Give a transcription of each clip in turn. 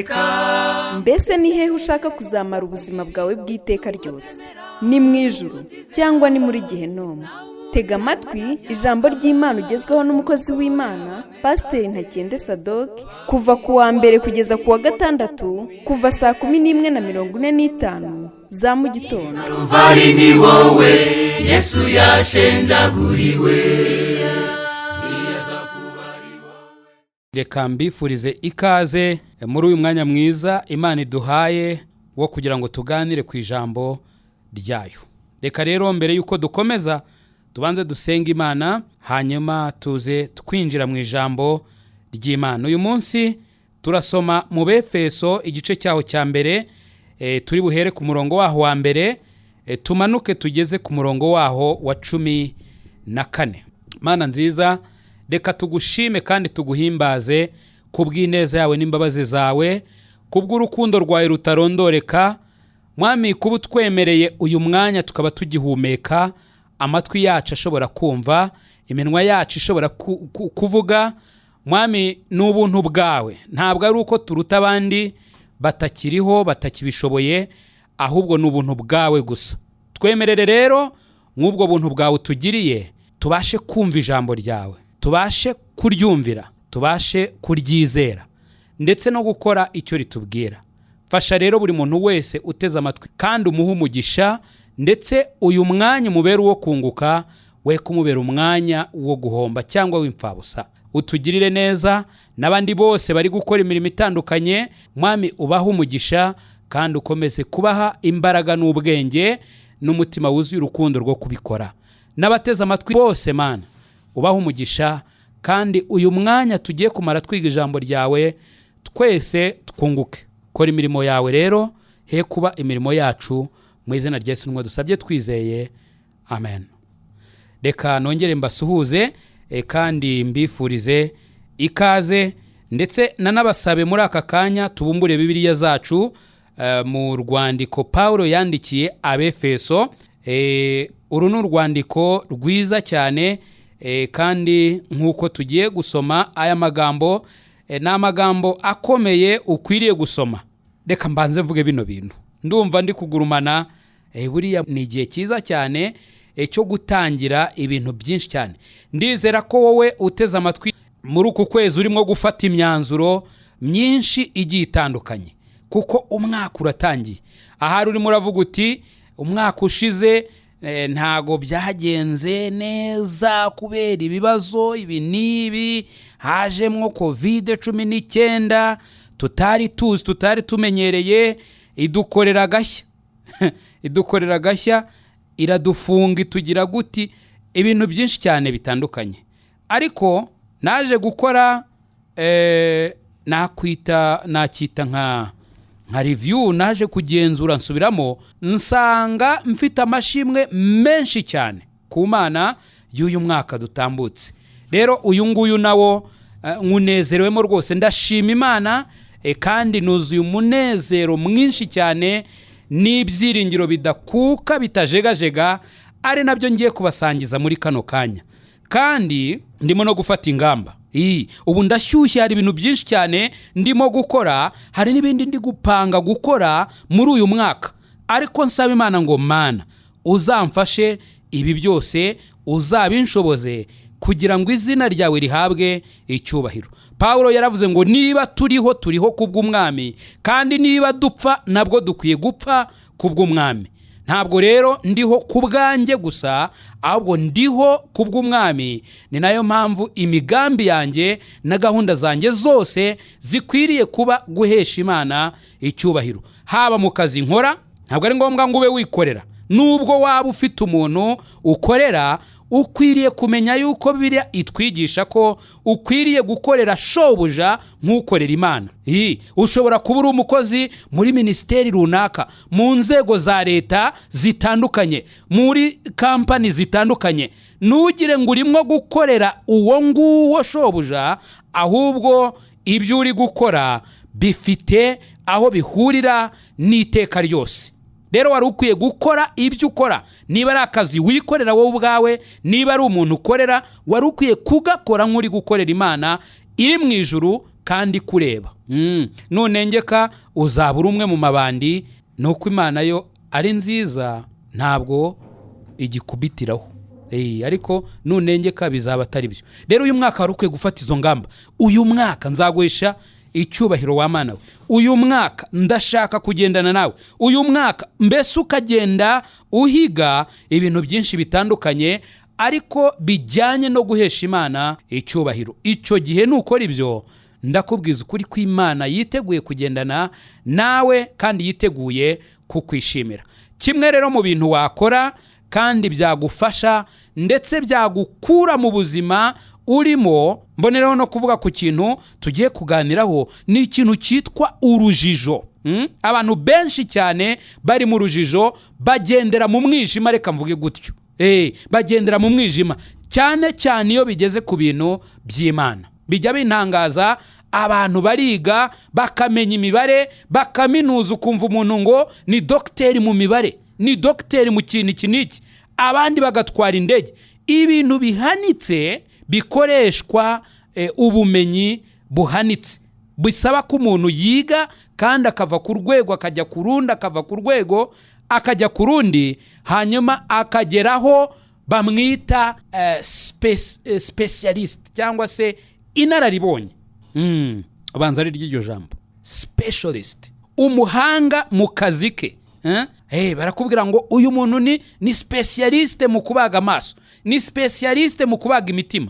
Iteka. Mbese ni hehe ushaka kuzamara ubuzima bwawe bw'iteka ryose? Ni mu ijuru cyangwa ni muri gehinomu? Tega amatwi ijambo ry'Imana ugezweho n'umukozi w'Imana, Pasiteri Ntakende Sadoke, kuva ku wa mbere kugeza ku wa gatandatu, kuva saa 11:45 za mu gitondo. Karuvari ni wowe Yesu yashenjaguriwe. Reka mbifurize ikaze muri uyu mwanya mwiza Imana iduhaye wo kugira ngo tuganire ku ijambo ryayo. Reka rero mbere y'uko dukomeza tubanze dusenge Imana, hanyuma tuze twinjira mu ijambo ry'Imana. Uyu munsi turasoma mu Befeso igice cyaho cya mbere, turi buhere ku murongo waho wa mbere, tumanuke tugeze ku murongo waho wa 14. Mana nziza, reka tugushime kandi tuguhimbaze kubw'ineza yawe n'imbabazi zawe, kubw'urukundo rwawe rutarondoreka. Mwami, kuba utwemereye uyu mwanya tukaba tugihumeka, amatwi yacu ashobora kumva, iminwa yacu ishobora kuvuga. Mwami, ni ubuntu bwawe, ntabwo ari uko turuta abandi batakiriho batakibishoboye, ahubwo ni ubuntu bwawe gusa. Twemerere rero nk'ubwo buntu bwawe utugiriye, tubashe kumva ijambo ryawe, tubashe kuryumvira, tubashe kuryizera ndetse no gukora icyo ritubwira. Fasha rero buri muntu wese uteze amatwi kandi umuhe umugisha, ndetse uyu mwanya umubere uwo kunguka, we kumubera umwanya wo guhomba cyangwa w'imfabusa. Utugirire neza n'abandi bose bari gukora imirimo itandukanye. Mwami, ubahe umugisha kandi ukomeze kubaha imbaraga n'ubwenge n'umutima wuzuye urukundo rwo kubikora. N'abateze amatwi bose, Mana, ubahe umugisha, kandi uyu mwanya tugiye kumara twiga ijambo ryawe twese twunguke. Kora imirimo yawe rero, he kuba imirimo yacu, mu izina rya Yesu nimwe dusabye twizeye, amen. Reka nongere mbasuhuze, kandi mbifurize ikaze, ndetse nanabasabe muri aka kanya tubumbure Bibiliya zacu, mu rwandiko Pawulo yandikiye Abefeso. Uru ni urwandiko rwiza cyane, kandi nk'uko tugiye gusoma aya magambo, ni amagambo akomeye ukwiriye gusoma. Reka mbanze mvuge bino bintu, ndumva ndi kugurumana. Buriya ni igihe cyiza cyane, cyo gutangira ibintu byinshi cyane. Ndizera ko wowe uteze amatwi muri uku kwezi urimo gufata imyanzuro myinshi igiye itandukanye, kuko umwaka uratangiye. Ahari urimo uravuga uti umwaka ushize, ntago byagenze neza kubera ibibazo ibi n'ibi, hajemwo covid 19 tutari tuzi, tutari tumenyereye, idukorera agashya idukorera agashya, iradufunga, itugira guti, ibintu byinshi cyane bitandukanye. Ariko naje gukora, nakwita nakita nka review, naje kugenzura nsubiramo, nsanga mfite amashimwe menshi cyane ku Mana y'uyu mwaka dutambutse. Rero uyu nguyu nawo, nkunezerewemo rwose, ndashima Imana, kandi nuzuye umunezero mwinshi cyane n'ibyiringiro bidakuka bitajegajega, ari nabyo ngiye kubasangiza muri kano kanya. Kandi ndimo no gufata ingamba. Ubu ndashyushye, hari ibintu byinshi cyane ndimo gukora, hari n'ibindi ndi gupanga gukora muri uyu mwaka, ariko nsaba Imana ngo Mana uzamfashe ibi byose, uzabinshoboze kugira ngo izina ryawe rihabwe icyubahiro. Pawulo yaravuze ngo niba turiho, turiho kubw'Umwami, kandi niba dupfa nabwo dukwiye gupfa kubw'Umwami. Ntabwo rero ndiho ku bwanjye gusa, ahubwo ndiho kubw'Umwami. Ni nayo mpamvu imigambi yanjye na gahunda zanjye zose zikwiriye kuba guhesha Imana icyubahiro, haba mu kazi nkora. Ntabwo ari ngombwa ngo ube wikorera, nubwo waba ufite umuntu ukorera, ukwiriye kumenya yuko Bibiliya itwigisha ko ukwiriye gukorera shobuja nk'ukorera Imana. Ushobora kuba uri umukozi muri minisiteri runaka, mu nzego za leta zitandukanye, muri kampani zitandukanye, ntugire ngo urimo gukorera uwo nguwo shobuja, ahubwo ibyo uri gukora bifite aho bihurira n'iteka ryose. Rero wari ukwiye gukora ibyo ukora, niba ari akazi wikorera wowe ubwawe, niba ari umuntu ukorera, wari ukwiye kugakora nk'uri gukorera Imana iri mu ijuru. Kandi kureba nunengeka uzaba uri umwe mu mabandi. Ni uko Imana yo ari nziza, ntabwo igikubitiraho. Ariko nunengeka bizaba atari byo. Rero uyu mwaka wari ukwiye gufata izo ngamba. Uyu mwaka nzaguhisha icyubahiro wa Mana we, uyu mwaka ndashaka kugendana nawe, uyu mwaka mbese ukagenda uhiga ibintu byinshi bitandukanye ariko bijyanye no guhesha Imana icyubahiro. Icyo gihe nukora ibyo, ndakubwiza ukuri ko Imana yiteguye kugendana nawe kandi yiteguye kukwishimira. Kimwe rero mu bintu wakora kandi byagufasha ndetse byagukura mu buzima urimo, mboneraho no kuvuga ku kintu tugiye kuganiraho, ni ikintu cyitwa urujijo. Abantu benshi cyane bari mu rujijo, bagendera mu mwijima, reka mvuge gutyo. Bagendera mu mwijima cyane cyane iyo bigeze ku bintu by'Imana. Bijya bintangaza, abantu bariga bakamenya imibare, bakaminuza, ukumva umuntu ngo ni dogiteri mu mibare, ni dogiteri mu kintu iki n'iki, abandi bagatwara indege, ibintu bihanitse bikoreshwa ubumenyi buhanitse, bisaba ko umuntu yiga kandi akava ku rwego akajya ku rundi, akava ku rwego akajya ku rundi, hanyuma akageraho bamwita specialist cyangwa se inararibonye. Abanza ari ry'iryo jambo specialist, umuhanga mu kazi ke. Barakubwira ngo uyu muntu ni spécialiste mu kubaga amaso, ni spécialiste mu kubaga imitima.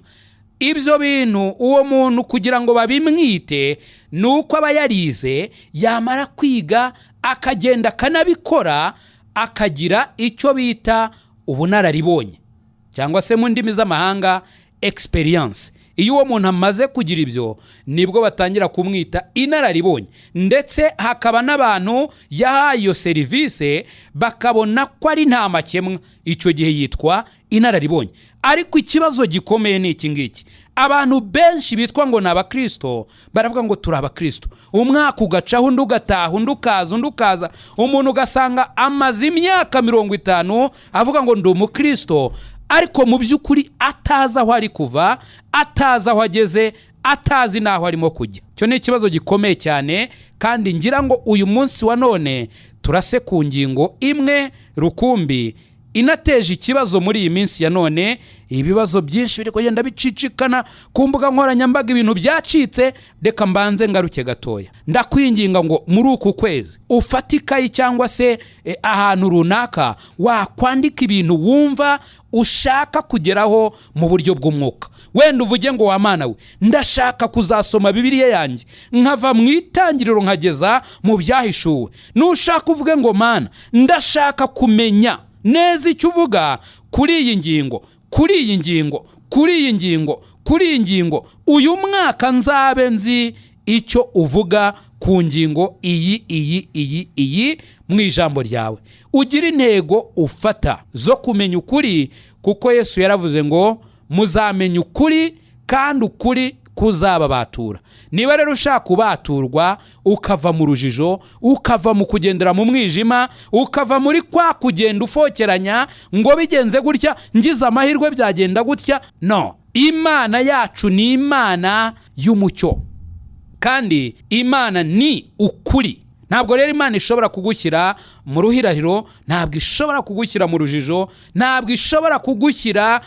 Ibyo bintu uwo muntu kugira ngo babimwite ni uko aba yarize, yamara kwiga akagenda akanabikora, akagira icyo bita ubunararibonye cyangwa se mu ndimi z'amahanga experience. Iyo uwo muntu amaze kugira ibyo, nibwo batangira kumwita inararibonye, ndetse hakaba n'abantu yahaye iyo serivisi bakabona ko ari nta makemwa. Icyo gihe yitwa inararibonye. Ariko ikibazo gikomeye ni iki ngiki: abantu benshi bitwa ngo ni Abakirisito, baravuga ngo turi Abakirisito, umwaka ugacaho, undi ugataha, undi ukaza, undi ukaza, umuntu ugasanga amaze imyaka 50 avuga ngo ndi Umukirisito, ariko mu by'ukuri atazi aho ari kuva, atazi aho ageze, atazi n'aho arimo kujya. Icyo ni ikibazo gikomeye cyane, kandi ngira ngo uyu munsi wa none turase ku ngingo imwe rukumbi inateje ikibazo muri iyi minsi ya none. Ibibazo byinshi biri kugenda bicicikana ku mbuga nkoranyambaga, ibintu byacitse. Reka mbanze ngaruke gatoya. Ndakwinginga ngo muri uku kwezi ufate ikayi cyangwa se ahantu runaka wakwandika ibintu wumva ushaka kugeraho mu buryo bw'umwuka. Wenda uvuge ngo: "Wa Mana we, ndashaka kuzasoma Bibiliya yanjye nkava mu Itangiriro nkageza mu Byahishuwe." Nushaka uvuge ngo: "Mana, ndashaka kumenya neza icyo uvuga kuri iyi ngingo, kuri iyi ngingo, kuri iyi ngingo, kuri iyi ngingo. Uyu mwaka nzabe nzi icyo uvuga ku ngingo iyi, iyi, iyi, iyi mu ijambo ryawe." Ugire intego ufata zo kumenya ukuri, kuko Yesu yaravuze ngo: "Muzamenya ukuri kandi ukuri kuzababatura." Niba rero ushaka kubaturwa, ukava mu rujijo, ukava mu kugendera mu mwijima, ukava muri kwa kugenda ufokeranya ngo bigenze gutya, ngize amahirwe byagenda gutya, no Imana yacu ni Imana y'umucyo kandi Imana ni ukuri. Ntabwo rero Imana ishobora kugushyira mu ruhirahiro, ntabwo ishobora kugushyira mu rujijo, ntabwo ishobora kugushyira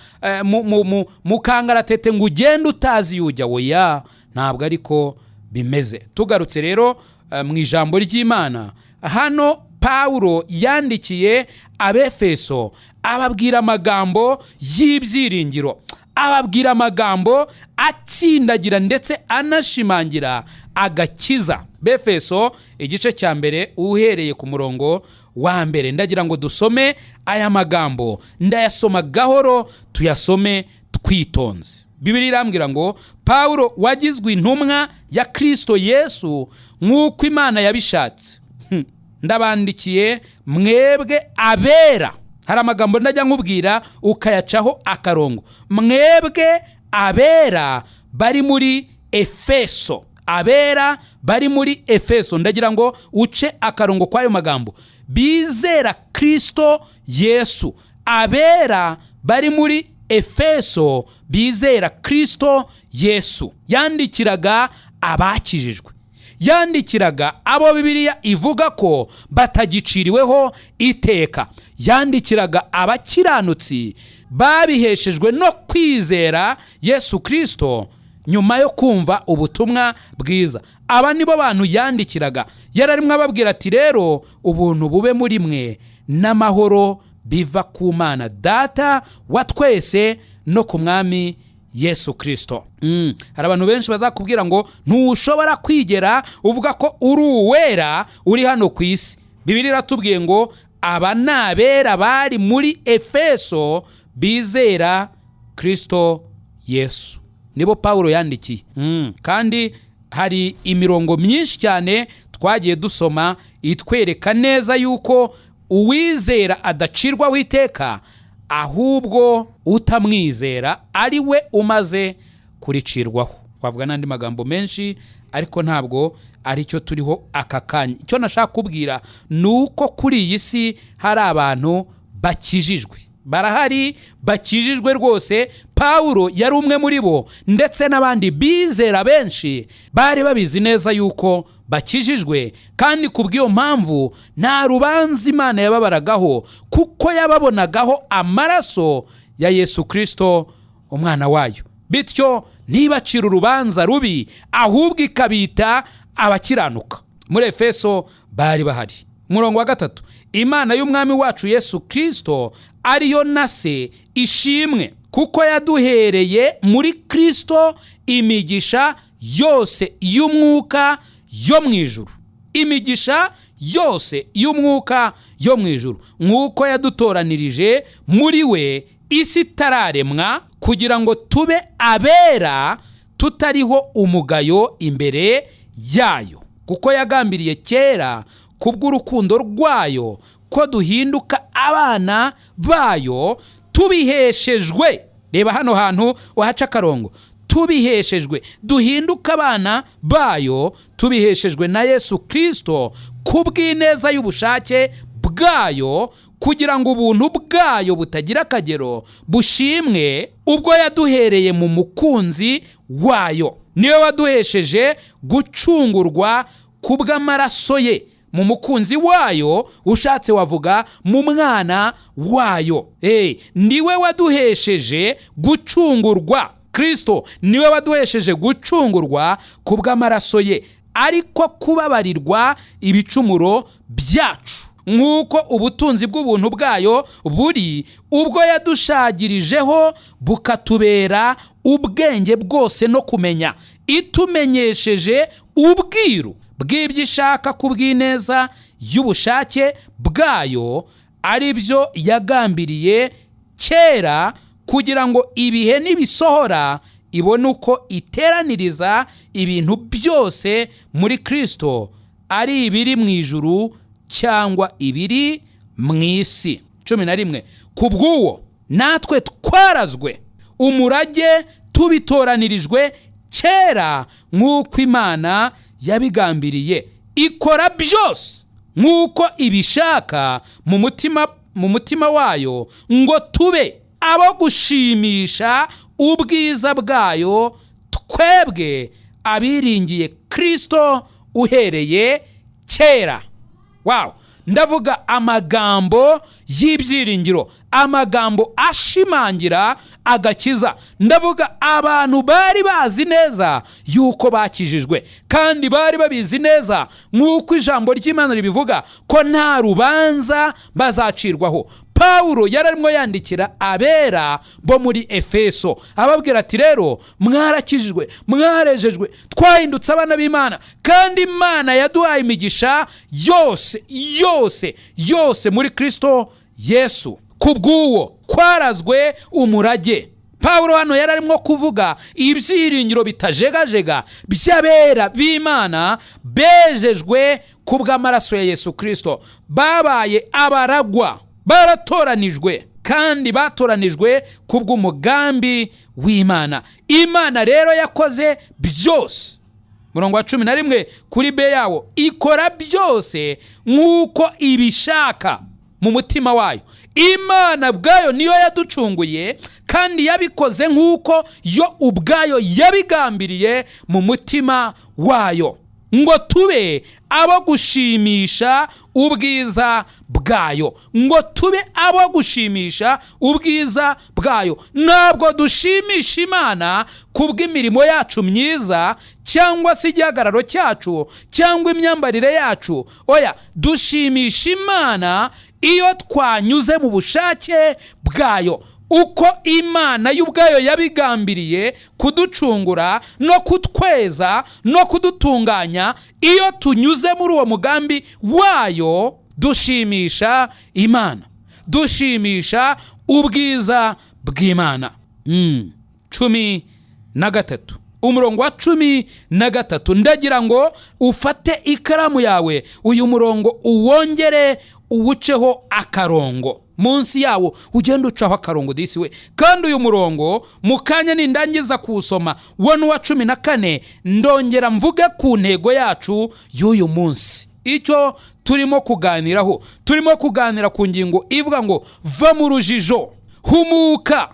mu kangaratete ngo ugende utazi iyo ujya. Oya, ntabwo ariko bimeze. Tugarutse rero mu ijambo ry'Imana, hano Pawulo yandikiye Abefeso, ababwira amagambo y'ibyiringiro, ababwira amagambo atsindagira ndetse anashimangira agakiza. Befeso igice cya 1, uhereye ku murongo wa 1, ndagira ngo dusome aya magambo. Ndayasoma gahoro, tuyasome twitonze. Bibiliya irambwira ngo: "Pawulo wagizwe intumwa ya Kirisito Yesu nk'uko Imana yabishatse, ndabandikiye mwebwe abera." Hari amagambo ndajya nkubwira ukayacaho akarongo. "Mwebwe abera bari muri Efeso." Abera bari muri Efeso, ndagira ngo uce akarongo kw'ayo magambo. "Bizera Kirisito Yesu." Abera bari muri Efeso bizera Kirisito Yesu. Yandikiraga Abakijijwe, yandikiraga abo Bibiliya ivuga ko batagiciriweho iteka, yandikiraga abakiranutsi babiheshejwe no kwizera Yesu Kirisito nyuma yo kumva ubutumwa bwiza. Aba nibo bantu yandikiraga. Yararimo ababwira ati: "Rero ubuntu bube muri mwe n'amahoro biva ku Mana Data wa twese no ku Mwami Yesu Kirisito." Hari abantu benshi bazakubwira ngo ntushobora kwigera uvuga ko uri uwera uri hano ku isi. Bibiliya iratubwiye ngo aba ni abera bari muri Efeso bizera Kirisito Yesu, nibo Pawulo yandikiye. Kandi hari imirongo myinshi cyane twagiye dusoma itwereka neza yuko uwizera adacirwaho iteka, ahubwo utamwizera ari we umaze kuricirwaho. Twavuga n'andi magambo menshi, ariko ntabwo aricyo turiho aka kanya. Icyo nashaka kubwira ni uko kuri iyi si hari abantu bakijijwe, barahari bakijijwe rwose. Pawulo yari umwe muri bo, ndetse n'abandi bizera benshi bari babizi neza yuko bakijijwe, kandi ku bw'iyo mpamvu nta rubanza Imana yababaragaho, kuko yababonagaho amaraso ya Yesu Kirisito umwana wayo, bityo ntibacire urubanza rubi, ahubwo ikabita abakiranuka. Muri Efeso bari bahari. Umurongo wa 3: "Imana y'Umwami wacu Yesu Kirisito, ariyo na Se, ishimwe, kuko yaduhereye muri Kirisito imigisha yose y'umwuka yo mu ijuru." Imigisha yose y'umwuka yo mu ijuru, nk'uko yadutoranirije muri we isi itararemwa, kugira ngo tube abera tutariho umugayo imbere yayo, kuko yagambiriye kera kubw'urukundo rwayo ko duhinduka abana bayo tubiheshejwe. Reba hano hantu wahaca akarongo: tubiheshejwe. Duhinduka abana bayo tubiheshejwe na Yesu Kirisito kubw'ineza y'ubushake bwayo, kugira ngo ubuntu bwayo butagira akagero bushimwe, ubwo yaduhereye mu Mukunzi wayo. Niwe waduhesheje gucungurwa kubw'amaraso ye. Mu Mukunzi wayo, ushatse wavuga mu Mwana wayo. Niwe waduhesheje gucungurwa. Kirisito niwe waduhesheje gucungurwa kubw'amaraso ye, ariko kubabarirwa ibicumuro byacu, nk'uko ubutunzi bw'ubuntu bwayo buri, ubwo yadushagirijeho bukatubera ubwenge bwose no kumenya, itumenyesheje ubwiru bw'ibyo ishaka ku bw'ineza y'ubushake bwayo, ari byo yagambiriye kera, kugira ngo ibihe nibisohora ibone uko iteraniriza ibintu byose muri Kirisito, ari ibiri mu ijuru cyangwa ibiri mu isi. 11: "Ku bw'uwo natwe twarazwe umurage tubitoranirijwe kera nk'uko Imana yabigambiriye, ikora byose nk'uko ibishaka mu mutima wayo, ngo tube abo gushimisha ubwiza bwayo, twebwe abiringiye Kirisito uhereye kera." Wow! Ndavuga amagambo y'ibyiringiro, amagambo ashimangira agakiza. Ndavuga abantu bari bazi neza yuko bakijijwe, kandi bari babizi neza nk'uko ijambo ry'Imana ribivuga ko nta rubanza bazacirwaho. Pawulo yari arimo yandikira abera bo muri Efeso, ababwira ati: "Rero mwarakijijwe, mwarejejwe, twahindutse abana b'Imana, kandi Imana yaduhaye imigisha yose yose yose muri Kirisito Yesu. Ku bw'uwo twarazwe umurage." Pawulo hano yari arimo kuvuga ibyiringiro bitajegajega by'abera b'Imana bejejwe ku bw'amaraso ya Yesu Kirisito, babaye abaragwa, baratoranijwe, kandi batoranijwe ku bw'umugambi w'Imana. Imana rero yakoze byose, murongo wa 11 kuri B yawo, ikora byose nk'uko ibishaka. Mu mutima wayo, Imana ubwayo niyo yaducunguye, kandi yabikoze nk'uko yo ubwayo yabigambiriye mu mutima wayo, ngo tube abo gushimisha ubwiza bwayo, ngo tube abo gushimisha ubwiza bwayo. Ntabwo dushimisha Imana kubw'imirimo yacu myiza, cyangwa se igihagararo cyacu, cyangwa imyambarire yacu. Oya, dushimisha Imana iyo twanyuze mu bushake bwayo, uko Imana y'ubwayo yabigambiriye kuducungura no kutweza no kudutunganya. Iyo tunyuze muri uwo mugambi wayo, dushimisha Imana, dushimisha ubwiza bw'Imana. 13, umurongo wa 13. Ndagira ngo ufate ikaramu yawe, uyu murongo uwongere uwuceho akarongo, munsi yawo ugenda ucaho akarongo disi we. Kandi uyu murongo, mu kanya nindangiza kuwusoma, wo n'uwa 14, ndongera mvuge ku ntego yacu y'uyu munsi, icyo turimo kuganiraho. Turimo kuganira ku ngingo ivuga ngo: "Va mu rujijo, humuka,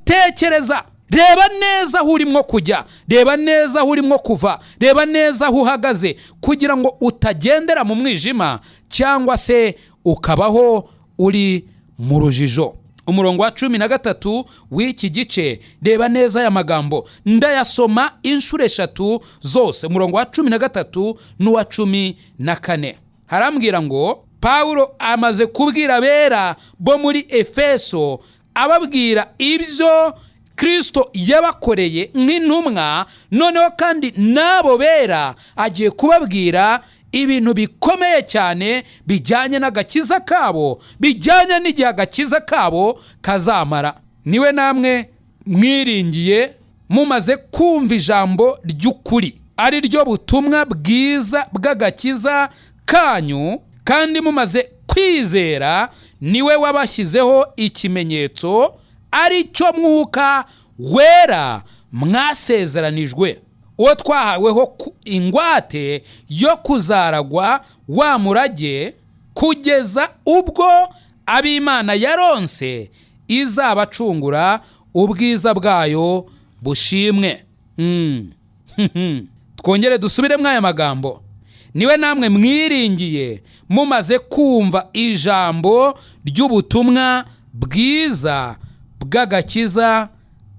tekereza, reba neza aho urimo kujya, reba neza aho urimo kuva, reba neza aho uhagaze, kugira ngo utagendera mu mwijima cyangwa se ukabaho uri mu rujijo." Umurongo wa 13 w'iki gice, reba neza aya magambo, ndayasoma inshuro eshatu zose. Umurongo wa 13 n'uwa 14 harambwira ngo Pawulo amaze kubwira abera bo muri Efeso, ababwira ibyo Kirisito yabakoreye nk'intumwa. Noneho kandi n'abo bera agiye kubabwira ibintu bikomeye cyane bijyanye n'agakiza kabo, bijyanye n'igihe agakiza kabo kazamara. "Niwe namwe mwiringiye, mumaze kumva ijambo ry'ukuri, ari ryo butumwa bwiza bw'agakiza kanyu, kandi mumaze kwizera, niwe wabashyizeho ikimenyetso, ari cyo Mwuka Wera mwasezeranijwe, uwo twahaweho ingwate yo kuzaragwa wa murage, kugeza ubwo ab'Imana yaronse izabacungura, ubwiza bwayo bushimwe." Twongere dusubiremo aya magambo: "Niwe namwe mwiringiye, mumaze kumva ijambo ry'ubutumwa bwiza bw'agakiza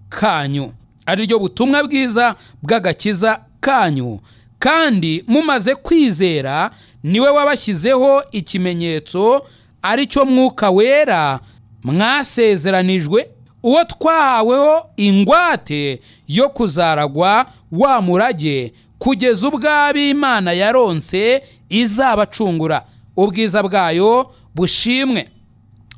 kanyu, ari ryo butumwa bwiza bw'agakiza kanyu, kandi mumaze kwizera, niwe wabashyizeho ikimenyetso, ari cyo Mwuka Wera mwasezeranijwe, uwo twahaweho ingwate yo kuzaragwa wa murage, kugeza ubwo ab'Imana yaronse izabacungura, ubwiza bwayo bushimwe."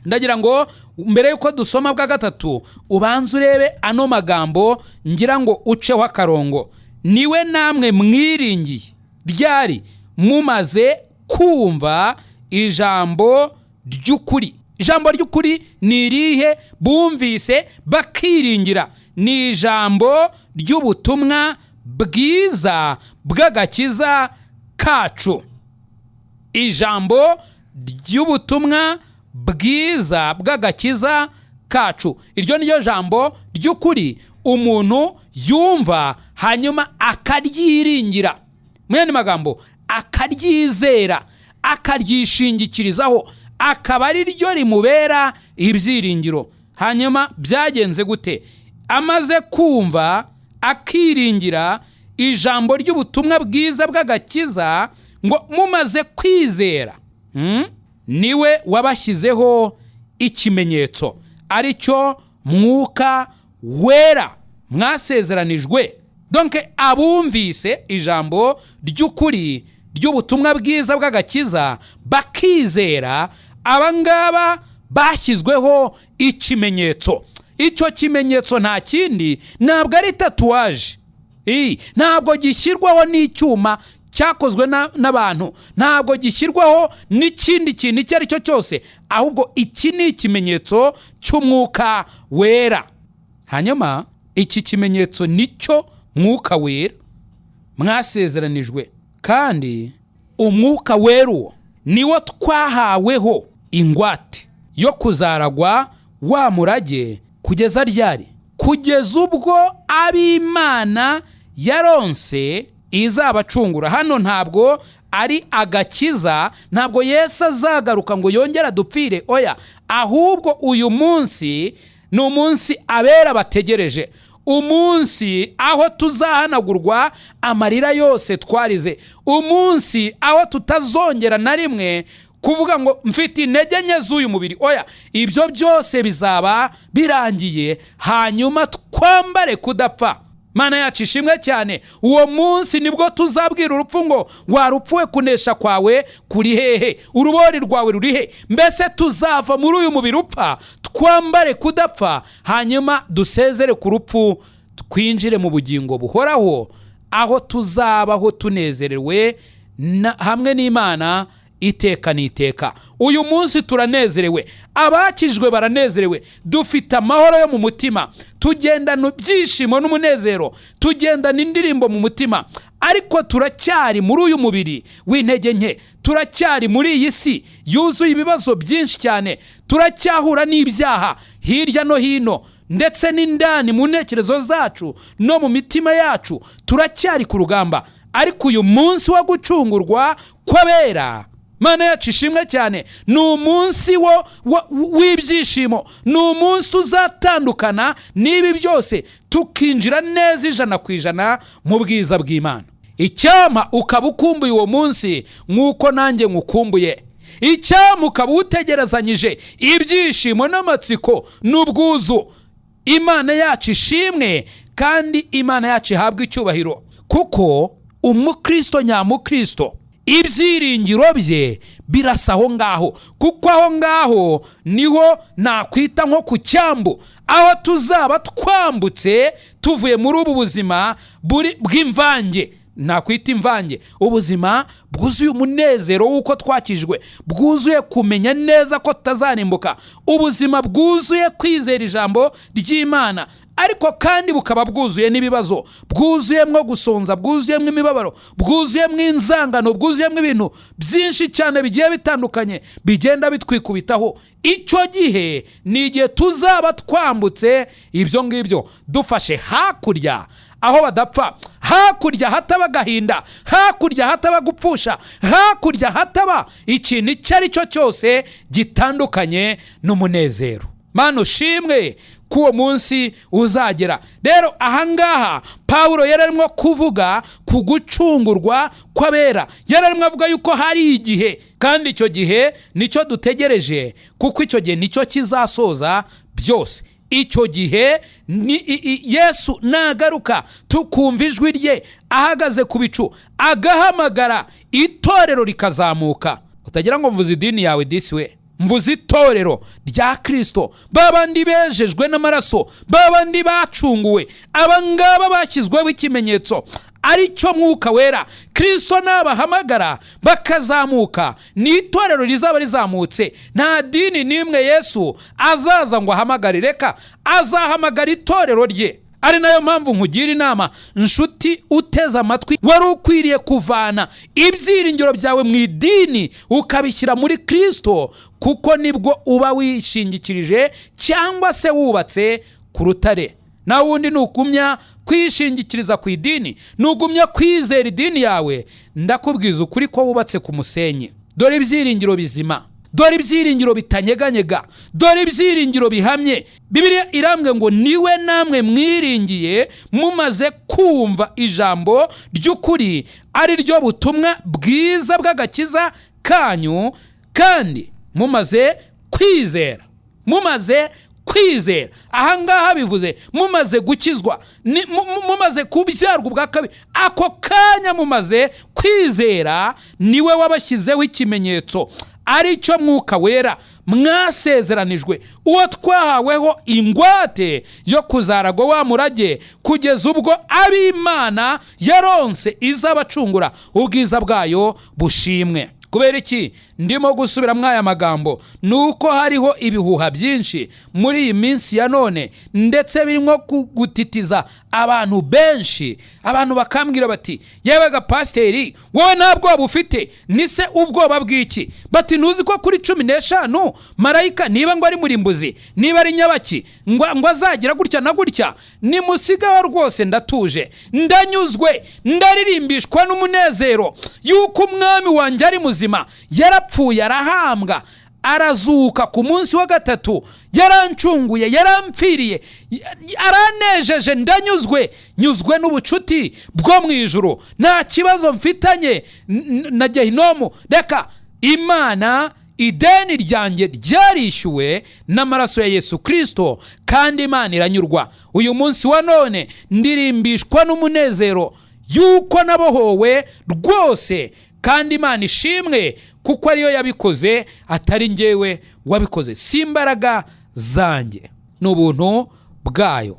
Ndagira ngo mbere y'uko dusoma bwa gatatu, ubanze urebe ano magambo, ngira ngo uceho akarongo. "Niwe namwe mwiringiye." Ryari? Mumaze kumva ijambo ry'ukuri. Ijambo ry'ukuri ni irihe bumvise bakiringira? Ni ijambo ry'ubutumwa bwiza bw'agakiza kacu, ijambo ry'ubutumwa bwiza bw'agakiza kacu. Iryo ni ryo jambo ry'ukuri umuntu yumva, hanyuma akaryiringira, mu yandi magambo akaryizera, akaryishingikirizaho, akaba ari ryo rimubera ibyiringiro. Hanyuma byagenze gute? Amaze kumva akiringira ijambo ry'ubutumwa bwiza bw'agakiza, ngo mumaze kwizera, niwe wabashyizeho ikimenyetso, ari cyo Mwuka Wera mwasezeranijwe. Donc abumvise ijambo ry'ukuri ry'ubutumwa bwiza bw'agakiza bakizera, abangaba bashyizweho ikimenyetso. Icyo kimenyetso nta kindi, ntabwo ari tatouage, ntabwo gishyirwaho n'icyuma cyakozwe n'abantu, ntabwo gishyirwaho n'ikindi kintu icyo ari cyo cyose, ahubwo iki ni ikimenyetso cy'Umwuka Wera. Hanyuma iki kimenyetso nicyo Mwuka Wera mwasezeranijwe, kandi Umwuka Wera uwo niwo twahaweho. Ingwate yo kuzaragwa wa murage kugeza ryari? Kugeza ubwo ab'Imana yaronse izabacungura. Hano ntabwo ari agakiza, ntabwo Yesu azagaruka ngo yongere adupfire, oya. Ahubwo uyu munsi ni umunsi abera bategereje, umunsi aho tuzahanagurwa amarira yose twarize, umunsi aho tutazongera na rimwe kuvuga ngo mfite intege nke z'uyu mubiri, oya. Ibyo byose bizaba birangiye, hanyuma twambare kudapfa. Mana yacu ishimwe cyane. Uwo munsi nibwo tuzabwira urupfu ngo: "Warupfuwe, kunesha kwawe kuri hehe? Urubori rwawe ruri he?" Mbese tuzava muri uyu mubiri upfa, twambare kudapfa, hanyuma dusezere ku rupfu, twinjire mu bugingo buhoraho, aho tuzabaho tunezerewe hamwe n'Imana iteka n'iteka. Uyu munsi turanezerewe, abakijwe baranezerewe, dufite amahoro yo mu mutima, tugendana ibyishimo n'umunezero, tugendana indirimbo mu mutima. Ariko turacyari muri uyu mubiri w'intege nke, turacyari muri iyi si yuzuye ibibazo byinshi cyane, turacyahura n'ibyaha hirya no hino, ndetse n'indani mu ntekerezo zacu no mu mitima yacu turacyari ku rugamba. Ariko uyu munsi wo gucungurwa kw'abera, Mana yacu ishimwe cyane, ni umunsi w'ibyishimo, ni umunsi tuzatandukana n'ibi byose, tukinjira neza 100% mu bwiza bw'Imana. Icyampa ukaba ukumbuye uwo munsi nk'uko nanjye nkukumbuye. Icyampa ukaba uwutegerezanyije ibyishimo n'amatsiko n'ubwuzu. Imana yacu ishimwe kandi Imana yacu ihabwe icyubahiro, kuko umukristo nyamukristo ibyiringiro bye birasa aho ngaho, kuko aho ngaho niho nakwita nko ku cyambu, aho tuzaba twambutse tuvuye muri ubu buzima buri bw'imvange, nakwita imvange, ubuzima bwuzuye umunezero w'uko twakijwe, bwuzuye kumenya neza ko tutazarimbuka, ubuzima bwuzuye kwizera ijambo ry'Imana, ariko kandi bukaba bwuzuye n'ibibazo, bwuzuyemo gusonza, bwuzuyemo imibabaro, bwuzuyemo inzangano, bwuzuyemo ibintu byinshi cyane bigiye bitandukanye bigenda bitwikubitaho. Icyo gihe ni igihe tuzaba twambutse ibyo ngibyo, dufashe hakurya aho badapfa, hakurya hataba agahinda, hakurya hataba gupfusha, hakurya hataba ikintu icyo ari cyo cyose gitandukanye n'umunezero. Mana ushimwe ko uwo munsi uzagera. Rero ahangaha Pawulo yari arimo kuvuga ku gucungurwa kw'abera, yari arimo avuga yuko hari igihe, kandi icyo gihe nicyo dutegereje, kuko icyo gihe nicyo kizasoza byose. Icyo gihe ni Yesu nagaruka, tukumva ijwi rye ahagaze ku bicu, agahamagara itorero rikazamuka. Utagira ngo mvuze idini yawe disi we, mvuze itorero rya Kirisito, ba bandi bejejwe n'amaraso, ba bandi bacunguwe, aba ngaba bashyizweho ikimenyetso ari cyo Mwuka Wera. Kirisito nabahamagara bakazamuka, ni itorero rizaba rizamutse. Nta dini n'imwe Yesu azaza ngo ahamagare, reka, azahamagara itorero rye. Ari nayo mpamvu nkugira inama, nshuti uteze amatwi, wari ukwiriye kuvana ibyiringiro byawe mu idini ukabishyira muri Kirisito, kuko nibwo uba wishingikirije cyangwa se wubatse ku rutare. Nawe wundi nugumya kwishingikiriza ku idini, nugumya kwizera idini yawe, ndakubwiza ukuri ko wubatse ku musenyi. Dore ibyiringiro bizima, dore ibyiringiro bitanyeganyega, dore ibyiringiro bihamye. Bibiliya irambwe ngo: "Niwe namwe mwiringiye mumaze kumva ijambo ry'ukuri, ari ryo butumwa bwiza bw'agakiza kanyu, kandi mumaze kwizera." Mumaze kwizera, ahangaha bivuze mumaze gukizwa, mumaze kubyarwa ubwa kabiri, ako kanya mumaze kwizera, niwe wabashyizeho ikimenyetso ari cyo Mwuka Wera mwasezeranijwe, uwo twahaweho ingwate yo kuzaragwa wa murage kugeza ubwo ab'Imana yaronse izabacungura, ubwiza bwayo bushimwe. Kubera iki ndimo gusubiramo aya magambo? Ni uko hariho ibihuha byinshi muri iyi minsi ya none, ndetse birimo gutitiza. Abantu benshi, abantu bakambwira bati: "Yewe pasiteri, wowe nta bwoba ufite?" Nise ubwoba bw'iki? Bati: "Ntuzi ko kuri 15 marayika, niba ngo ari murimbuzi, niba ari nyabaki, ngo azagira gutya na gutya?" Nimusigaho rwose, ndatuje, ndanyuzwe, ndaririmbishwa n'umunezero y'uko umwami wanjye ari muzima. Yarapfuye, arahambwa, arazuka ku munsi wa gatatu. Yarancunguye, yarampfiriye, aranejeje, ndanyuzwe, nyuzwe n'ubucuti bwo mu ijuru. Nta kibazo mfitanye na gehinomu. Reka, Imana, ideni ryanjye ryarishyuwe n'amaraso ya Yesu Kirisito, kandi Imana iranyurwa. Uyu munsi wa none ndirimbishwa n'umunezero y'uko nabohowe rwose, kandi Imana ishimwe kuko ariyo yabikoze, atari ngewe wabikoze. Si imbaraga zanjye, ni ubuntu bwayo,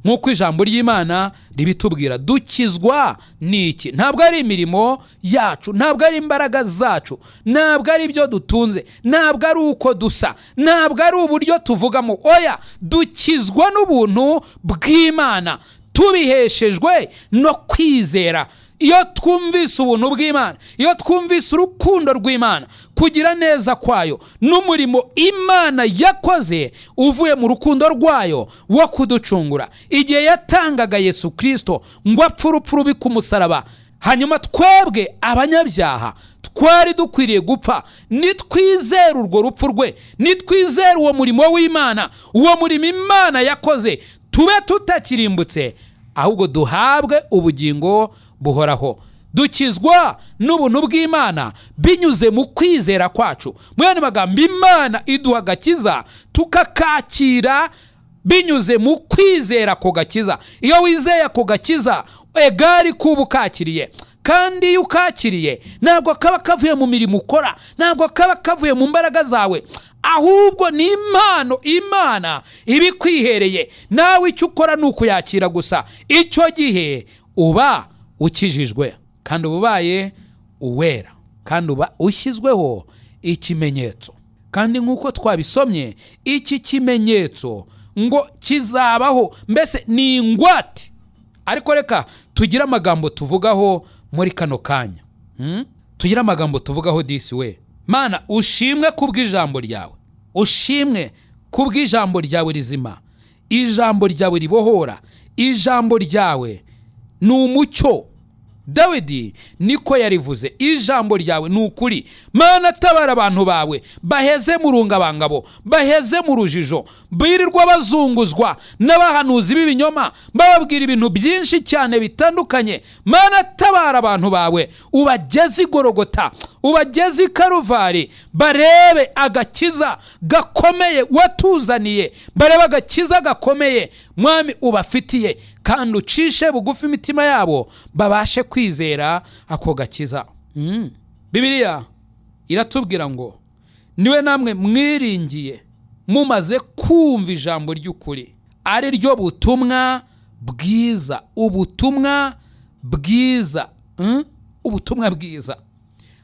nk'uko ijambo ry'Imana ribitubwira. Dukizwa ni iki? Ntabwo ari imirimo yacu, ntabwo ari imbaraga zacu, ntabwo ari ibyo dutunze, ntabwo ari uko dusa, ntabwo ari uburyo tuvugamo. Oya, dukizwa n'ubuntu bw'Imana tubiheshejwe no kwizera. Iyo twumvise ubuntu bw'Imana, iyo twumvise urukundo rw'Imana, kugira neza kwayo n'umurimo Imana yakoze uvuye mu rukundo rwayo wo kuducungura igihe yatangaga Yesu Kirisito ngo apfe urupfu rubi ku musaraba, hanyuma twebwe abanyabyaha twari dukwiriye gupfa, nitwizera urwo rupfu rwe, nitwizera uwo murimo w'Imana, uwo murimo Imana yakoze, tube tutakirimbutse, ahubwo duhabwe ubugingo buhoraho. Dukizwa n'ubuntu bw'Imana binyuze mu kwizera kwacu. Mu yandi magambo, Imana iduha agakiza tukakakira binyuze mu kwizera ako gakiza. Iyo wizeye ako gakiza, egari kuba ukakiriye. Kandi iyo ukakiriye, ntabwo kaba kavuye mu mirimo ukora, ntabwo kaba kavuye mu mbaraga zawe, ahubwo ni impano Imana ibikwihereye. Nawe icyo ukora ni ukuyakira gusa. Icyo gihe uba ukijijwe, kandi uba ubaye uwera, kandi uba ushyizweho ikimenyetso. Kandi nk'uko twabisomye, iki kimenyetso ngo kizabaho, mbese ni ingwate. Ariko reka tugire amagambo tuvugaho muri kano kanya. Tugire amagambo tuvugaho. Disi we, Mana, ushimwe kubw'ijambo ryawe, ushimwe kubw'ijambo ryawe rizima, ijambo ryawe ribohora, ijambo ryawe ni umucyo. Dawidi niko yarivuze: "Ijambo ryawe ni ukuri." Mana, tabara abantu bawe baheze mu rungabangabo, baheze mu rujijo, birirwa bazunguzwa n'abahanuzi b'ibinyoma bababwira ibintu byinshi cyane bitandukanye. Mana, tabara abantu bawe, ubageze i Gorogota, ubageze i Karuvari, barebe agakiza gakomeye watuzaniye, barebe agakiza gakomeye, Mwami, ubafitiye, kandi ucishe bugufi imitima yabo babashe kwizera ako gakiza. Bibiliya iratubwira ngo niwe namwe mwiringiye mumaze kumva ijambo ry'ukuri, ari ryo butumwa bwiza, ubutumwa bwiza, Ubutumwa bwiza.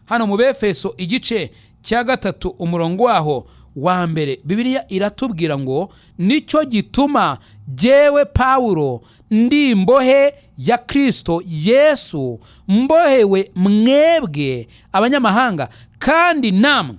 Hano mu Befeso igice cya 3, umurongo waho wa 1, Bibiliya iratubwira ngo: "Nicyo gituma jyewe Pawulo ndi imbohe ya Kirisito Yesu, mbohewe mwebwe abanyamahanga, kandi namwe,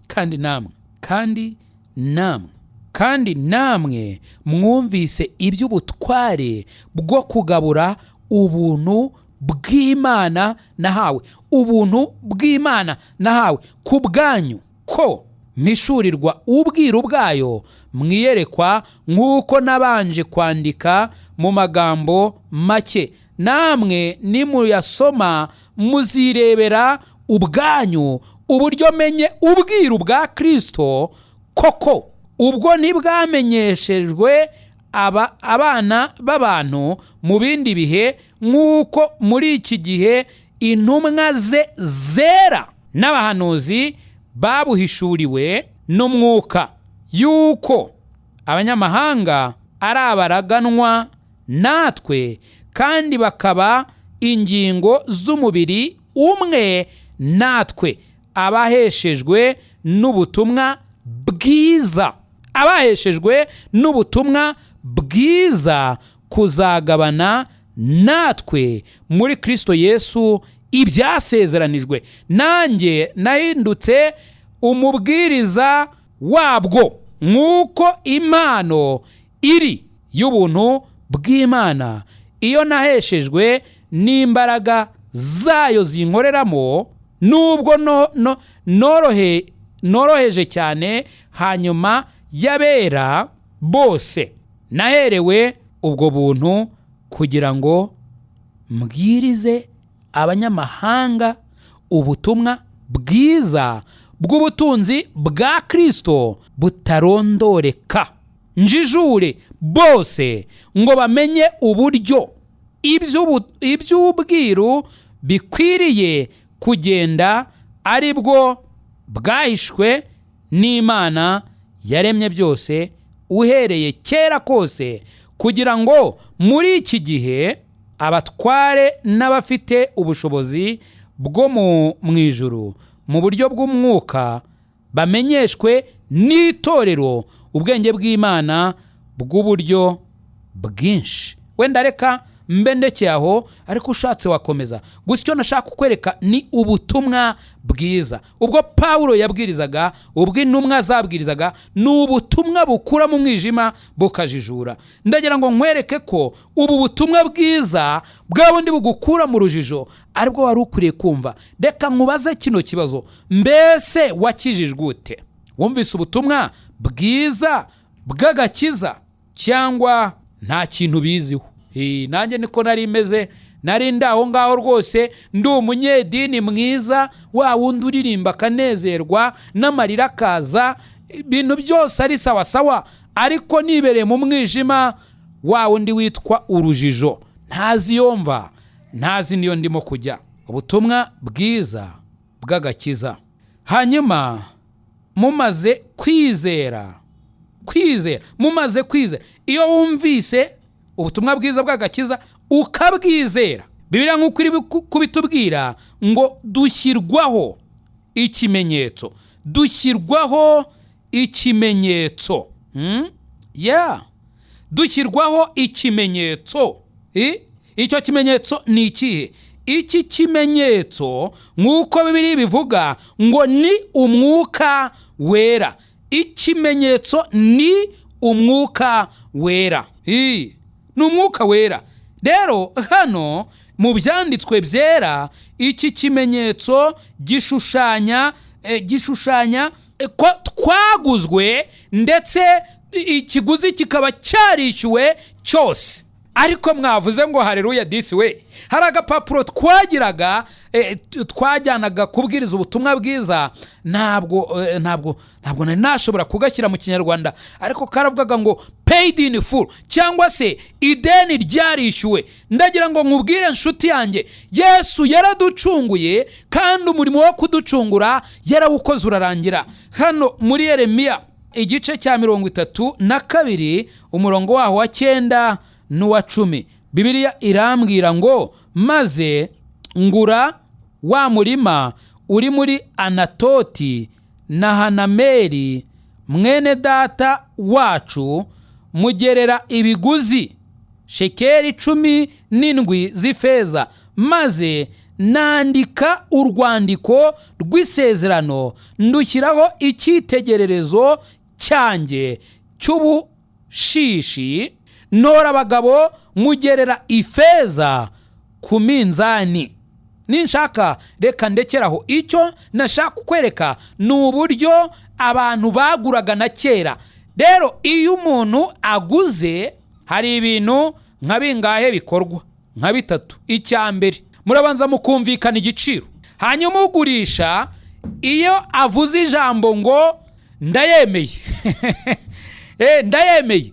kandi namwe, kandi namwe, kandi namwe mwumvise iby'ubutware bwo kugabura ubuntu bw'Imana nahawe, ubuntu bw'Imana nahawe ku bwanyu, ko mpishurirwa ubwiru bwayo mwiyerekwa, nk'uko nabanje kwandika mu magambo make. Namwe nimuyasoma muzirebera ubwanyu uburyo menye ubwiru bwa Kirisito koko. Ubwo ntibwamenyeshejwe abana b'abantu mu bindi bihe, nk'uko muri iki gihe intumwa ze zera n'abahanuzi babuhishuriwe n'umwuka, yuko abanyamahanga ari abaraganwa natwe, kandi bakaba ingingo z'umubiri umwe natwe, abaheshejwe n'ubutumwa bwiza, abaheshejwe n'ubutumwa bwiza kuzagabana natwe muri Kristo Yesu ibyasezeranijwe. Nanjye nahindutse umubwiriza wabwo nk'uko impano iri y'ubuntu bw'Imana iyo naheshejwe n'imbaraga zayo zinkoreramo, nubwo noroheje cyane hanyuma y'abera bose, naherewe ubwo buntu kugira ngo mbwirize abanyamahanga ubutumwa bwiza bw'ubutunzi bwa Kristo butarondoreka, njijure bose ngo bamenye uburyo iby'ubwiru bikwiriye kugenda, ari bwo bwahishwe n'Imana yaremye byose uhereye kera kose, kugira ngo muri iki gihe abatware n'abafite ubushobozi bwo mu ijuru mu buryo bw'umwuka bamenyeshwe n'itorero ubwenge bw'Imana bw'uburyo bwinshi. Wenda reka mbe ndekeye aho, ariko ushatse wakomeza. Gusa icyo nashaka kukwereka ni ubutumwa bwiza ubwo Pawulo yabwirizaga, ubwo intumwa zabwirizaga, ni ubutumwa bukura mu mwijima bukajijura. Ndagira ngo nkwereke ko ubu butumwa bwiza bwa bundi bugukura mu rujijo aribwo wari ukwiriye kumva. Reka nkubaze kino kibazo: mbese wakijijwe ute? Wumvise ubutumwa bwiza bw'agakiza cyangwa nta kintu biziho? Nanjye niko nari meze, nari ndi aho ngaho rwose, ndi umunyedini mwiza, wa wundi uririmba akanezerwa n'amarira akaza, ibintu byose ari sawa sawa, ariko nibereye mu mwijima wa wundi witwa urujijo, ntazi iyo mva, ntazi niyo ndimo kujya. Ubutumwa bwiza bw'agakiza. Hanyuma mumaze kwizera, mumaze kwizera, iyo wumvise ubutumwa bwiza bw'agakiza ukabwizera, Bibiliya nk'uko iri kubitubwira ngo dushyirwaho ikimenyetso, dushyirwaho ikimenyetso, dushyirwaho ikimenyetso. Icyo kimenyetso ni ikihe? Iki kimenyetso nk'uko Bibiliya bivuga ngo ni umwuka wera. Ikimenyetso ni umwuka wera, ni umwuka wera. Rero hano mu byanditswe byera iki kimenyetso gishushanya ko twaguzwe, ndetse ikiguzi kikaba cyarishyuwe cyose. Ariko mwavuze ngo haleluya disi we. Hari agapapuro twagiraga, twajyanaga kubwiriza ubutumwa bwiza, ntabwo nari nashobora kugashyira mu Kinyarwanda, ariko karavugaga ngo paid in full, cyangwa se ideni ryarishyuwe. Ndagira ngo nkubwire nshuti yanjye, Yesu yaraducunguye, kandi umurimo wo kuducungura yarawukoze urarangira. Hano muri Yeremiya igice cya 32 umurongo waho wa 9 n'uwa 10, Bibiliya irambwira ngo maze ngura wa murima uri muri Anatoti na Hanameli mwene data wacu, mugerera ibiguzi shekeli 17 z'ifeza, maze nandika urwandiko rw'isezerano ndushyiraho icyitegererezo cyanjye cy'ubushishi, ntora abagabo mugerera ifeza ku minzani. Ninshaka reka ndekeraho. Icyo nashaka kukwereka ni uburyo abantu baguraga na kera. Rero iyo umuntu aguze hari ibintu nka bingahe bikorwa? Nka bitatu. Icya mbere, murabanza mukumvikana igiciro, hanyuma ugurisha iyo avuze ijambo ngo ndayemeye, ndayemeye,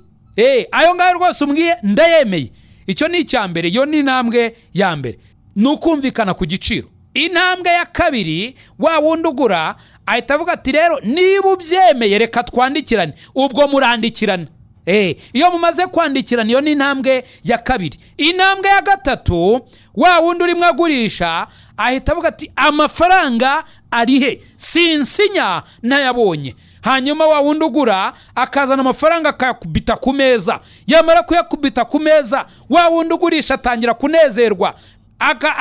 ayo ngayo rwose umbwiye ndayemeye, icyo ni icya mbere. Iyo ni intambwe ya mbere, ni ukumvikana ku giciro. Intambwe ya kabiri, wa wundi ugura ahita avuga ati rero niba ubyemeye reka twandikirane. Ubwo murandikirana. Iyo mumaze kwandikirana, iyo ni intambwe ya kabiri. Intambwe ya gatatu, wa wundi urimo agurisha ahita avuga ati amafaranga ari he? Sinsinya nayabonye. Hanyuma wa wundi ugura akazana amafaranga akayakubita ku meza. Yamara kuyakubita ku meza, wa wundi ugurisha atangira kunezerwa,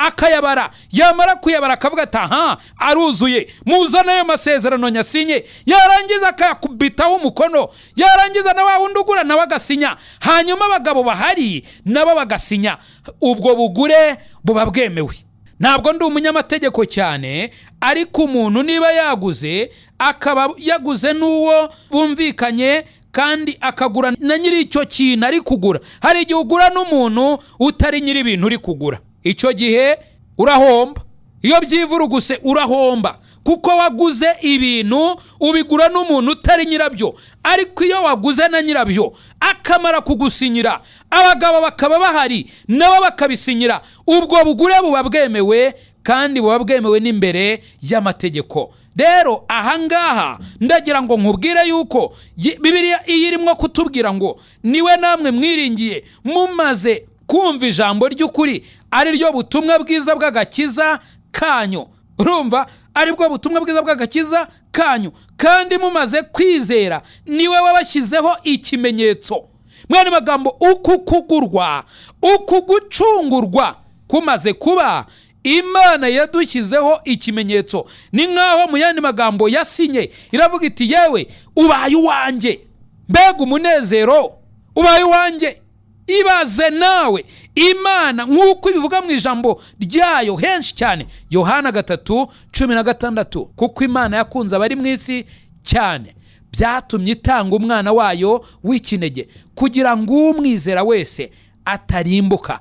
akayabara. Yamara kuyabara akavuga ati: "Aha aruzuye, muzane ayo masezerano nyasinye." Yarangiza akayakubitaho umukono, yarangiza na wa wundi ugura nawe agasinya, hanyuma abagabo bahari nabo bagasinya. Ubwo bugure buba bwemewe. Ntabwo ndi umunyamategeko cyane, ariko umuntu niba yaguze, akaba yaguze n'uwo bumvikanye, kandi akagura na nyiri icyo kintu ari kugura. Hari igihe ugura n'umuntu utari nyiri ibintu uri kugura, icyo gihe urahomba. Iyo byivuruguse urahomba, kuko waguze ibintu ubigura n'umuntu utari nyirabyo. Ariko iyo waguze na nyirabyo akamara kugusinyira, abagabo bakaba bahari nabo bakabisinyira, ubwo bugure buba bwemewe kandi buba bwemewe n'imbere y'amategeko. Rero ahangaha ndagira ngo nkubwire yuko Bibiliya iyo irimo kutubwira ngo niwe namwe mwiringiye mumaze kumva ijambo ry'ukuri, ari ryo butumwa bwiza bw'agakiza kanyu, urumva, ari bwo butumwa bwiza bw'agakiza kanyu, kandi mumaze kwizera, niwe wabashyizeho ikimenyetso. Mwene magambo, uku kugurwa, uku gucungurwa kumaze kuba, Imana yadushyizeho ikimenyetso. Ni nk'aho mu yandi magambo yasinye, iravuga iti: "Yewe, ubaye uwanjye." Mbega umunezero! Ubaye uwanjye. Ibaze nawe, Imana nk'uko ibivuga mu ijambo ryayo henshi cyane, Yohana 3:16: "Kuko Imana yakunze abari mu isi cyane, byatumye itanga umwana wayo w'ikinege, kugira ngo umwizera wese atarimbuka,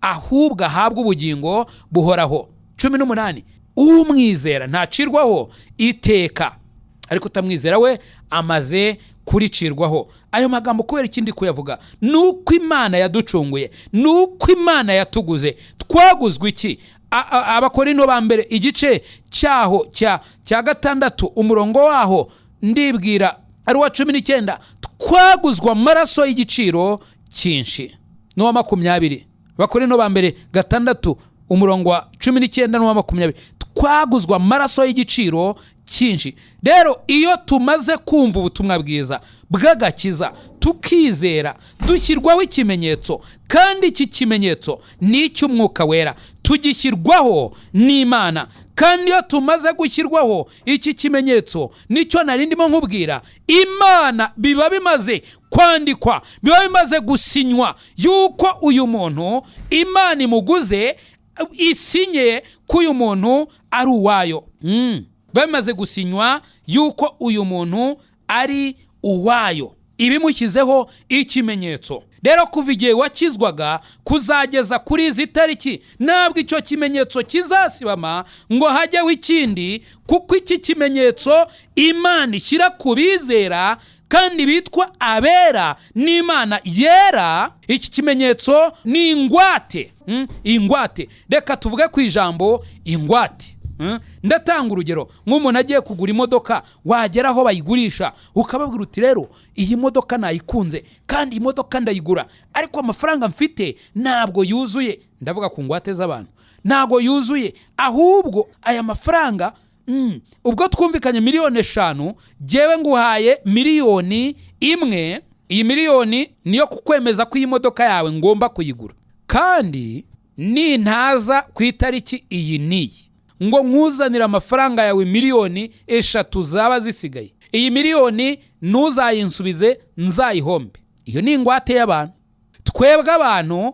ahubwo ahabwe ubugingo buhoraho." 18: "Umwizera ntacirwaho iteka, ariko utamwizera we amaze kuricirwaho." Ayo magambo kubera ikindi kuyavuga ni uko Imana yaducunguye, ni uko Imana yatuguze. Twaguzwe iki? Abakorino ba mbere, igice cyaho cya 6, umurongo waho ndibwira ari uwa 19: twaguzwe amaraso y'igiciro cyinshi. N'uwa 20, Abakorino ba mbere 6, umurongo wa 19 n'uwa 20: twaguzwe amaraso y'igiciro cyinshi. Rero iyo tumaze kumva ubutumwa bwiza bw'agakiza, tukizera, dushyirwaho ikimenyetso, kandi iki kimenyetso ni icy'Umwuka Wera, tugishyirwaho n'Imana. Kandi iyo tumaze gushyirwaho iki kimenyetso, nicyo nari ndimo nkubwira, Imana biba bimaze kwandikwa, biba bimaze gusinywa yuko uyu muntu Imana imuguze, isinye ko uyu muntu ari uwayo. Biba bimaze gusinywa yuko uyu muntu ari uwayo, ibimushyizeho ikimenyetso. Rero kuva igihe wakizwaga kuzageza kuri izi tariki, ntabwo icyo kimenyetso kizasibama ngo hajyeho ikindi, kuko iki kimenyetso Imana ishyira ku bizera kandi bitwa abera n'Imana yera, iki kimenyetso ni ingwate. Ingwate, reka tuvuge ku ijambo ingwate. Ndatanga urugero nk'umuntu agiye kugura imodoka, wagera aho bayigurisha ukababwira uti: "Rero iyi modoka nayikunze, kandi iyi modoka ndayigura, ariko amafaranga mfite ntabwo yuzuye." Ndavuga ku ngwate z'abantu. "Ntabwo yuzuye, ahubwo aya mafaranga, ubwo twumvikanye 5 miliyoni, jyewe nguhaye 1 miliyoni. Iyi miliyoni niyo kukwemeza ko iyi modoka yawe ngomba kuyigura, kandi nintaza ku itariki iyi n'iyi ngo nkuzanire amafaranga yawe 3 miliyoni zaba zisigaye, iyi miliyoni ntuzayinsubize, nzayihombe." Iyo ni ingwate y'abantu, twebwe abantu.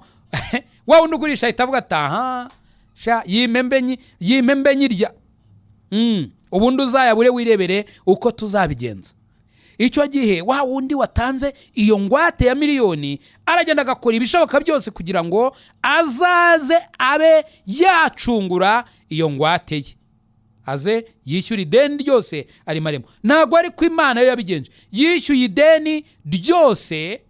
Wa wundi ugurisha ahita avuga ati: "Aha sha, yimembe nyirya, ubundi uzayabure wirebere uko tuzabigenza." Icyo gihe wa wundi watanze iyo ngwate ya miliyoni aragenda agakora ibishoboka byose kugira ngo azaze abe yacungura iyo ngwate ye, aze yishyura ideni ryose arimo arimo. Ntabwo ariko Imana yo yabigenje, yishyuye ideni ryose.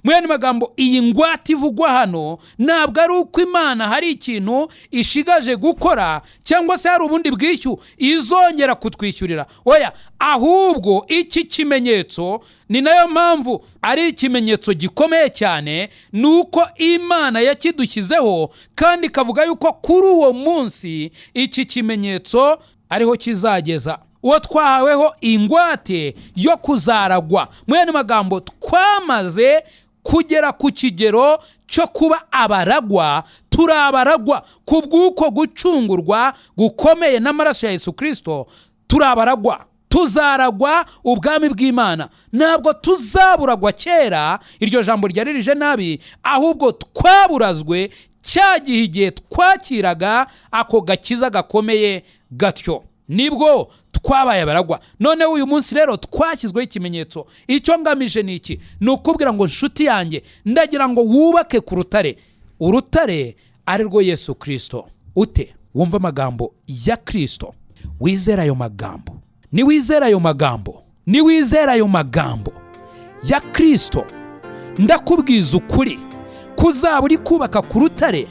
Mu yandi magambo, iyi ngwate ivugwa hano ntabwo ari uko Imana hari ikintu ishigaje gukora cyangwa se hari ubundi bwishyu izongera kutwishyurira, oya. Ahubwo iki kimenyetso, ni nayo mpamvu ari ikimenyetso gikomeye cyane, ni uko Imana yakidushyizeho kandi ikavuga yuko kuri uwo munsi iki kimenyetso ariho kizageza. Uwo twahaweho ingwate yo kuzaragwa. Mu yandi magambo, twamaze kugera ku kigero cyo kuba abaragwa. Turi abaragwa ku bw'uko gucungurwa gukomeye n'amaraso ya Yesu Kirisito. Turi abaragwa, tuzaragwa ubwami bw'Imana. Ntabwo tuzaburagwa kera, iryo jambo ryaririje nabi, ahubwo twaburazwe cya gihe, igihe twakiraga ako gakiza gakomeye gatyo, nibwo twabaye abaragwa. Noneho uyu munsi rero twashyizweho ikimenyetso. Icyo ngamije ni iki? Ni ukubwira ngo: nshuti yanjye, ndagira ngo wubake ku rutare, urutare ari rwo Yesu Kirisito. Ute wumva amagambo ya Kirisito, wizera ayo magambo. Niwizera ayo magambo, niwizera ayo magambo ya Kirisito, ndakubwiza ukuri kuzaba uri kubaka ku rutare,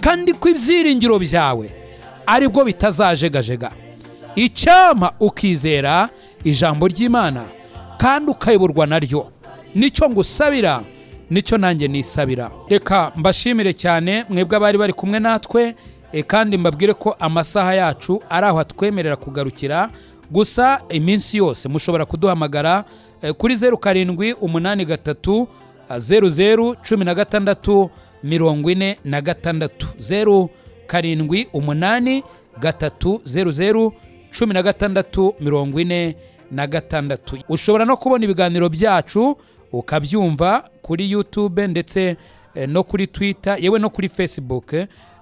kandi ko ibyiringiro byawe aribwo bitazajegajega. Icyampa ukizera ijambo ry'Imana kandi ukayoborwa naryo. Nicyo ngusabira, nicyo nanjye nisabira. Reka mbashimire cyane mwebwe abari bari kumwe natwe, kandi mbabwire ko amasaha yacu ari aho atwemerera kugarukira. Gusa iminsi yose mushobora kuduhamagara kuri 0783 00 16 46, 0783 00 16 46. Ushobora no kubona ibiganiro byacu ukabyumva kuri YouTube ndetse no kuri Twitter, yewe no kuri Facebook,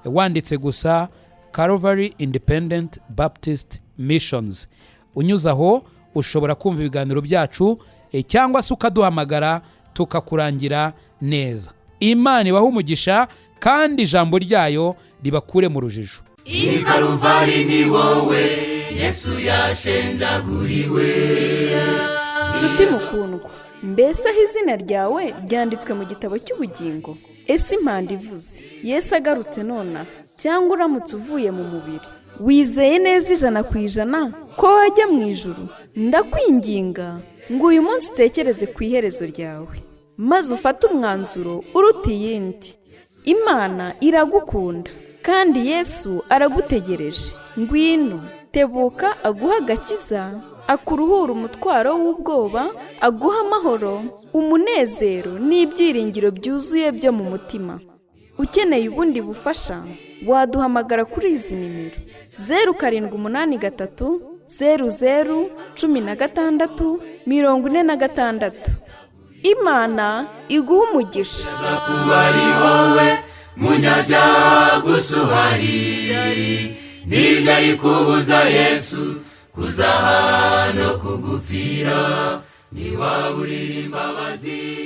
wanditse gusa Calvary Independent Baptist Missions. Unyuze aho ushobora kumva ibiganiro byacu, cyangwa se ukaduhamagara tukakurangira neza. Imana ibahe umugisha kandi ijambo ryayo ribakure mu rujijo. I Karuvari ni wowe Yesu yashenjaguriwe. Nshuti mukundwa, mbese aho izina ryawe ryanditswe mu gitabo cy'ubugingo? Ese impanda ivuze, Yesu agarutse nonaha, cyangwa uramutse uvuye mu mubiri, wizeye neza 100% ko wajya mu ijuru? Ndakwinginga ngo uyu munsi utekereze ku iherezo ryawe, maze ufate umwanzuro uruta iyindi. Imana iragukunda kandi Yesu aragutegereje. Ngwino, tebuka aguha agakiza, akuruhura umutwaro w'ubwoba, aguha amahoro, umunezero n'ibyiringiro byuzuye byo mu mutima. Ukeneye ubundi bufasha, waduhamagara kuri izi nimero: 0783 00 16 46. Imana iguha umugisha. Kuba ari wowe munyabyaha gusa uhari, nibyo ari kubuza Yesu kuzaha no kugupfira, ntiwaburira imbabazi.